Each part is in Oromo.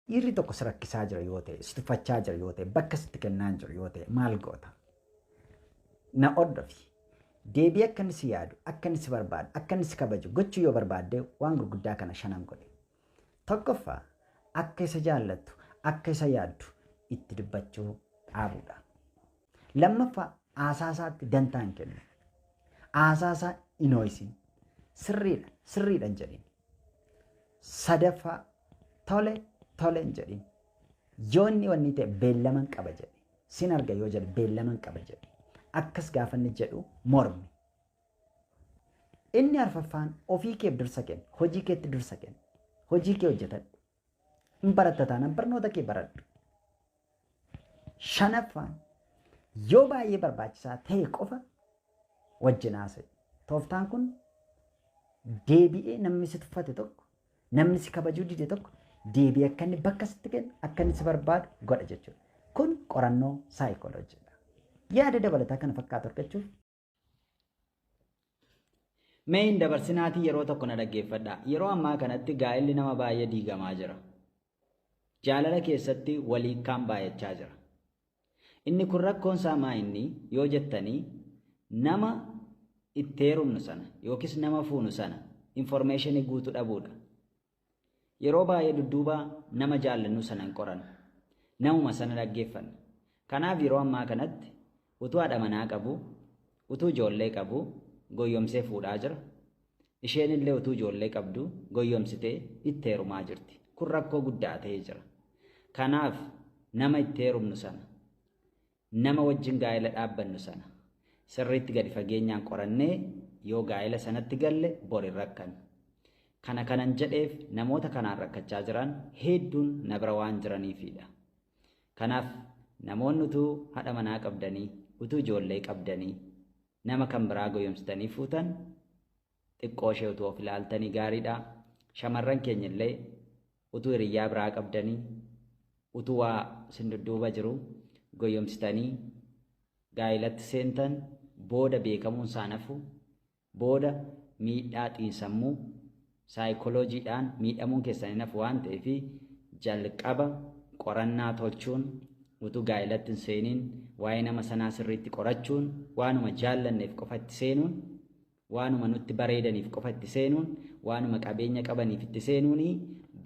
Dhiirri tokko si rakkisaa jira yoo ta'e, si tuffachaa jira yoo ta'e, bakka sitti kennaa hin jiru yoo ta'e maal goota? Na hordofi. Deebii akka inni si yaadu, akka inni si barbaadu, akka inni si kabaju gochuu yoo barbaadde waan gurguddaa kana shanan godhe. Tokkoffaa, akka isa jaallattu, akka isa yaaddu itti dubbachuu dhaabuudha. Lammaffaa, haasaa isaatti dantaa hin kennu. Haasaa isaa hin ho'isin. Sirriidha, sirriidha hin jedhin. Sadaffaa, tole, tole hin jedhin. Yoo inni wanni ta'e beellaman qaba jedhe. Sin arga yoo jedhe beellaman qaba jedhe. Akkas gaafa inni jedhu mormi. Inni arfaffaan, ofii keef dursa kenni. Hojii keetti dursa kenni. Hojii kee hojjetadhu. Hin baratta taanaan barnoota kee baradhu. Shanaffaan, yoo baay'ee barbaachisaa ta'e qofa wajjin haasa'i. Tooftaan kun deebi'ee namni si tuffate tokko, namni si kabajuu dide tokko deebi'ee akka inni bakka sitti kennu, akka inni si barbaadu godha jechuudha. Kun qorannoo saayikooloojiidha. Yaada dabalataa kana fakkaatu argachuuf. Mee hin dabarsinaatii yeroo tokko na dhaggeeffadha. Yeroo ammaa kanatti gaa'elli nama baay'ee diigamaa jira. Jaalala keessatti waliikkaan baay'achaa jira. Inni kun rakkoon isaa maa inni yoo jettanii, nama itti heerumnu sana yookiis nama fuunu sana information guutuu dhabuudha. Yeroo baay'ee dudduuba nama jaallannu sana hin qorannu. Namuma sana dhaggeeffanna. Kanaaf yeroo ammaa kanatti utuu haadha manaa qabu, utuu ijoollee qabu goyyomsee fuudhaa jira. Isheen illee utuu ijoollee qabdu goyyomsitee itti heerumaa jirti. Kun rakkoo guddaa ta'ee jira. Kanaaf nama itti heerumnu sana, nama wajjin gaa'ela dhaabbannu sana sirriitti gadi fageenyaan qorannee yoo gaa'ela sanatti galle bor hin rakkannu. Kana kanan jedheef namoota kanaan rakkachaa jiran hedduun na bira waan jiraniifidha. Kanaaf namoonni utuu haadha manaa qabdanii, utuu ijoollee qabdanii nama kan biraa goyyomsitanii fuutan xiqqoo ishee utuu of ilaaltanii gaariidha. Shamarran keenya illee utuu hiriyyaa biraa qabdanii, utuu waa isin dudduuba jiru goyyomsitanii gaa'elatti seentan booda beekamuun isaa nafu, booda miidhaa xiinsammuu saayikooloojiidhaan miidhamuun keessan hin hafu waan ta'eef jalqaba qorannaa tolchuun utuu gaa'elatti hin seeniin waa'ee nama sanaa sirriitti qorachuun, waanuma jaallanneef qofa itti seenuun, waanuma nutti bareedaniif qofa itti seenuun, waanuma qabeenya qabaniif itti seenuun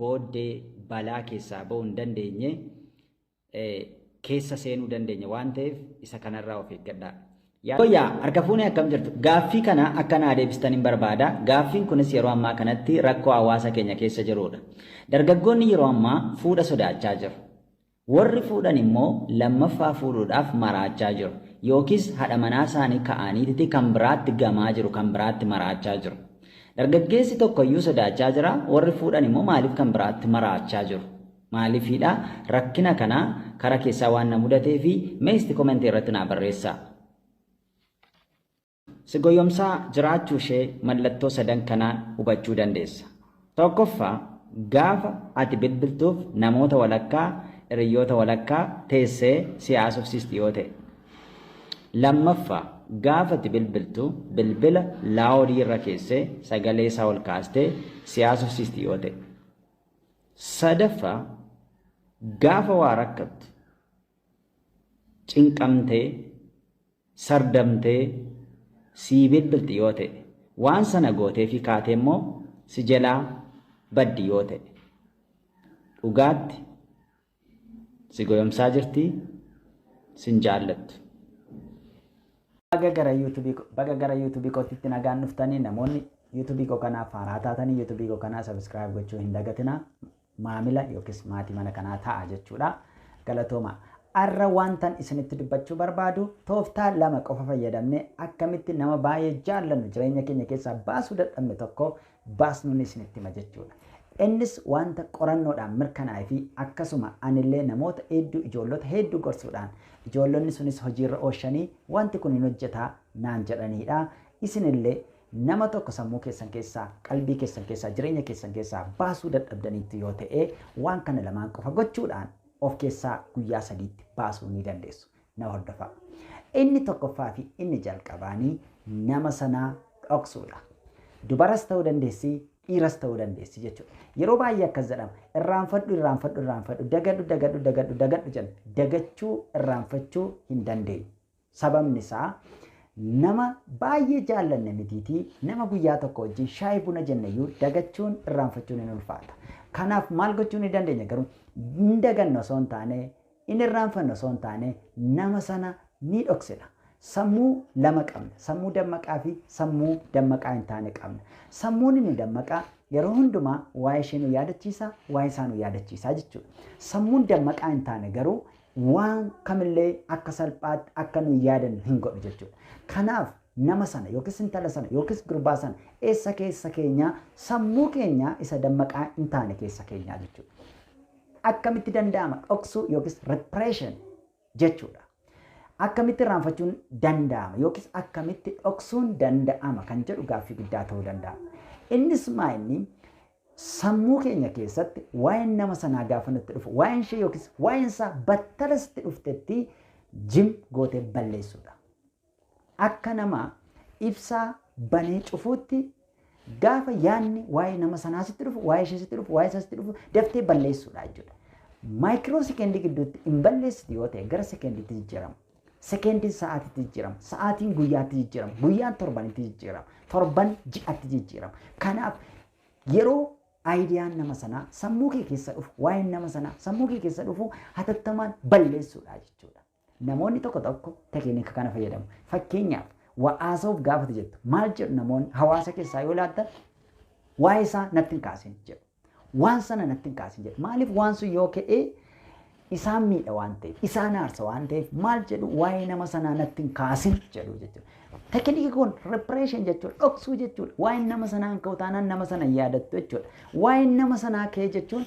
booddee balaa keessaa ba'uu hin dandeenye keessa seenuu dandeenya waan ta'eef isa kanarraa of eeggadhaa. Yooyyaa, harka fuunee, akkam jirtu? Gaaffii kana akka naa deebistan hin barbaada. Gaaffiin kunis yeroo ammaa kanatti rakkoo hawaasa keenya keessa jirudha. Dargaggoonni yeroo ammaa fuudha sodaachaa jiru. Warri fuudhan immoo lammaffaa fuudhuudhaaf maraachaa jiru. Yookiis haadha manaa isaanii ka'aniititi kan biraatti gamaa jiru, kan biraatti maraachaa jiru. Dargaggeessi tokko iyyuu sodaachaa jira. Warri fuudhan immoo maaliif kan biraatti maraachaa jiru? Maaliifidha? Rakkina kana karaa keessaa waan na mudatee fi meesti komentii irratti naa barreessaa. Si goyyomsaa jiraachuu ishee mallattoo sadan kanaan hubachuu dandeessa. Tokkoffaa, gaafa ati bilbiltuuf namoota walakkaa, hiriyoota walakkaa teessee si haasofsiisti yoo ta'e. Lammaffaa, gaafa ati bilbiltu bilbila loud irra keessee sagalee isaa ol kaastee si haasofsiisti yoo ta'e. Sadaffaa, gaafa waa rakkattu cinqamtee sardamtee sii bilbilti yoo ta'e, waan sana gootee fi kaatee immoo si jalaa baddi yoo ta'e, dhugaatti si goyomsaa jirti, sin jaallattu. Baga gara YouTubeii kootitti nagaan dhuftanii. Namoonni YouTubeii koo kanaaf haaraa taatanii YouTubeii koo kanaa subscribe gochuu hin dagatinaa. Maamila yookiis maatii mana kanaa ta'a jechuudha. Galatooma. Har'a wantan isinitti dubbachuu barbaadu, tooftaa lama qofa fayyadamne akkamitti nama baay'ee jaallannu jireenya keenya keessaa baasuu dadhabne tokko baasnuun isinitti hima jechuudha. Innis wanta qorannoodhaan mirkanaa'ee fi akkasuma anillee namoota hedduu, ijoollota hedduu gorsuudhaan ijoollonni sunis hojiirra oolchanii wanti kun hin hojjetaa naan jedhanidha. Isinillee nama tokko sammuu keessan keessaa, qalbii keessan keessaa, jireenya keessan keessaa baasuu dadhabdaniitti yoo ta'e, waan kana lamaan qofa gochuudhaan of keessaa guyyaa 3tti baasuu ni dandeessu. Na hordofaa. Inni tokkoffaa fi inni jalqabaanii nama sanaa dhoksuudha. Dubaras ta'uu dandeessi, Dhiiras ta'uu dandeessi jechuudha. Yeroo baay'ee akkas jedhama. Irraanfadhu, irraanfadhu, irraanfadhu, dagadhu, dagadhu, dagadhu, dagadhu jenna. Dagachuu, irraanfachuu hin dandeenyu. Sababni isaa nama baay'ee jaallanne mitiitii nama guyyaa tokko wajjin shaayii buna jenneyyuu dagachuun irraanfachuun hin ulfaata. Kanaaf maal gochuu ni dandeenya garuu hin dagannu osoo hin taane, hin irraanfannu osoo hin taane nama sana ni dhoksina. Sammuu lama qabna. Sammuu dammaqaa fi sammuu dammaqaa hin taane qabna. Sammuun inni dammaqaa yeroo hundumaa waa'ee ishee nu yaadachiisa, waa'ee isaa nu yaadachiisa jechuudha. Sammuun dammaqaa hin taane garuu waan kamillee akka salphaatti akka nu yaadannu hin godhu jechuudha. Kanaaf nama sana yookiis intala sana yookiis gurbaa sana eessa keessa keenyaa sammuu keenyaa isa dammaqaa hin taane keessa keenyaa jechuudha. Akkamitti danda'ama dhoksuu yookiis repression jechuudha. Akkamitti irraanfachuun danda'ama yookiis akkamitti dhoksuun danda'ama kan jedhu gaaffii guddaa ta'uu danda'a. Innis maa inni sammuu keenya keessatti waa'een nama sanaa gaafa nutti dhufu, waa'een ishee yookiis waa'een isaa battalasitti dhuftetti jim gootee balleessuudha. Akka nama ibsaa banee cufuutti gaafa yaadni waa'ee nama sanaa sitti dhufu, waa'ee ishee sitti dhufu, waa'ee isaa sitti dhufu daftee balleessuudha jechuudha. Maayikiroo sekeendii gidduutti hin balleessitu yoo ta'e gara sekendiitti jijjiirama. Sekendiin sa'aatiitti jijjiirama. Sa'aatiin guyyaatti jijjiirama. Guyyaan torbanitti jijjiirama. Torban ji'atti jijjiirama. Kanaaf yeroo aayidiyaan nama sanaa sammuu kee keessa dhufu, waa'een nama sanaa sammuu kee keessa dhufu hatattamaan balleessuudha jechuudha. Namoonni tokko tokko tekinika kana fayyadamu. Fakkeenyaaf waa haasa'uuf gaafate jettu maal jedhu namoonni hawaasa keessaa yoo laattan waa'ee isaa natti hin kaasin jedhu. Waan sana natti hin kaasin jedhu. Maaliif waan sun yoo ka'ee isaan miidha waan ta'eef, isaan aarsa waan ta'eef maal jedhu waa'ee nama sanaa natti hin kaasin jedhu jechuudha. Tekinikii kun repression jechuudha, dhoksuu jechuudha. Waa'een nama sanaa hin ka'u taanaan nama sana hin yaadattu jechuudha. Waa'een nama sanaa ka'e jechuun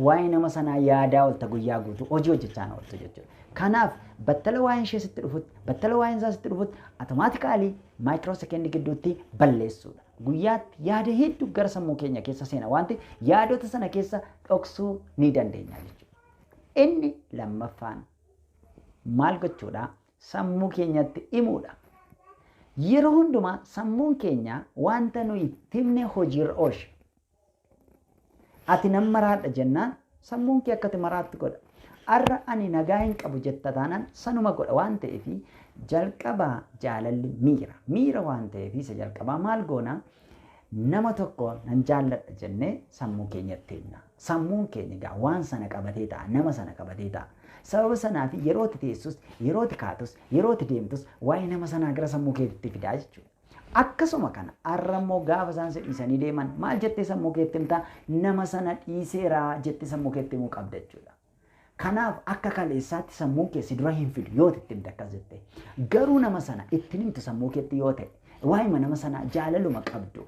waa'ee nama sanaa yaadaa oolta guyyaa guutuu hojii hojjechaa ooltu jechuudha. Kanaaf battala waa'een ishee sitti dhufutti, battala waa'een isaa sitti dhufutti automaatikaalii maayikiroo sekeendii gidduutti balleessuudha. Guyyaatti yaada hedduu gara sammuu keenya keessa seena waan ta'eef yaadota sana keessa dhoksuu ni dandeenya jechuudha. Inni lammaffaan maal gochuudha? Sammuu keenyatti himuudha. Yeroo hundumaa sammuun keenya wanta nuyi itti himne hojiirra oolcha. Ati nan maraadha jennaan sammuun kee akkati maraatti godha. Har'a ani nagaa hin qabu jetta taanaan sanuma godha waan ta'eef jalqabaa jaalalli miira. Miira waan ta'eef isa jalqabaa maal goona? Nama tokko nan jaalladha jennee sammuu keenyatti himna. Sammuun keenya egaa waan sana qabatee ta'a, nama sana qabatee ta'a. Sababa sanaaf yeroo itti teessus, yeroo itti kaatus, yeroo itti deemtus waa'ee nama sanaa gara sammuu keetitti fidaa jechuudha. Akkasuma kana har'a immoo gaafa isaan si dhiisanii deeman maal jettee sammuu keetti himtaa? Nama sana dhiiseera jettee sammuu keetti himuu qabda jechuudha. Kanaaf akka kaleessaatti sammuun kee si dura hin fidu yoo itti himte akkas jettee. Garuu nama sana ittiin himtu sammuu keetti yoo ta'e waa'ima nama sanaa jaalaluma qabdu,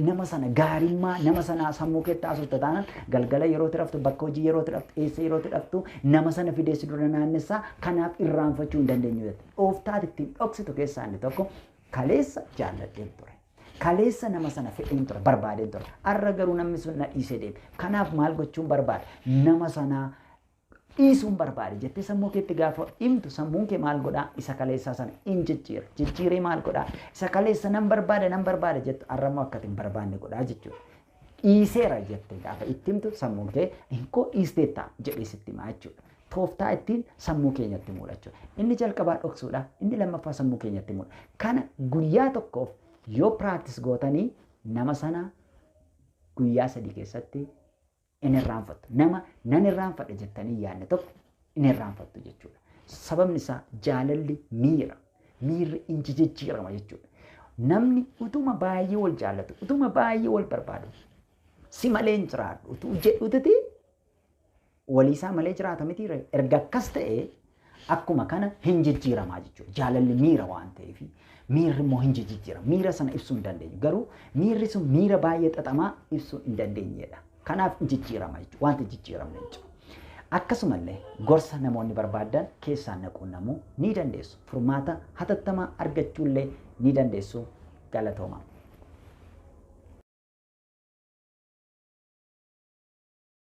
nama sana gaarimmaa nama sanaa sammuu keetti haasofta taanaan galgala yeroo itti raftu, bakka hojii yeroo itti raftu, eessa yeroo itti raftu nama sana fidee si dura naannessaa kanaaf irraanfachuu hin dandeenyu jette. Dhooftaati ittiin dhoksitu keessaa inni tokko kaleessa jaalladheen ture. Kaleessa nama sana fedheen ture, barbaadeen ture. Har'a garuu namni sun na dhiisee deeme. Kanaaf maal gochuun barbaada? Nama sanaa dhiisuun barbaade jettee sammuu keetti gaafa himtu sammuun kee maal godhaa? Isa kaleessaa sana hin jijjiira. Jijjiiree maal godhaa? Isa kaleessa nan barbaada nan barbaada jettu har'a immoo akka hin barbaanne godhaa jechuudha. Dhiiseera jettee gaafa itti himtu sammuun kee hinkoo dhiisteetta jedhee sitti himaa jechuudha. Tooftaa ittiin sammuu keenyatti himuudha jechuudha. Inni jalqabaa dhoksuudha. Inni lammaffaa sammuu keenyatti himuudha. Kana guyyaa tokkoof yoo piraaktis gootanii nama sana guyyaa 3 keessatti hin irraanfattu. Nama nan irraanfadha jettanii yaadne tokko hin irraanfattu jechuudha. Sababni isaa jaalalli miira. Miirri hin jijjiirama jechuudha. Namni utuma baay'ee wal jaallatu, utuma baay'ee wal barbaadu, si malee hin jiraadhu utuu jedhututi waliisaa malee jiraata miti. Erga akkas ta'e akkuma kana hin jijjiiramaa jechuudha. Jaalalli miira waan ta'eef miirri immoo hin jijjiirama. Miira sana ibsuu hin dandeenyu. Garuu miirri sun miira baay'ee xaxamaa ibsuu hin dandeenyedha. Kanaaf hin jijjiirama jechuudha. Wanti jijjiiramne jechuudha. Akkasumallee gorsa namoonni barbaadan keessaan naquunnamuu ni dandeessu. Furmaata hatattamaa argachuullee ni dandeessu. Galatooma.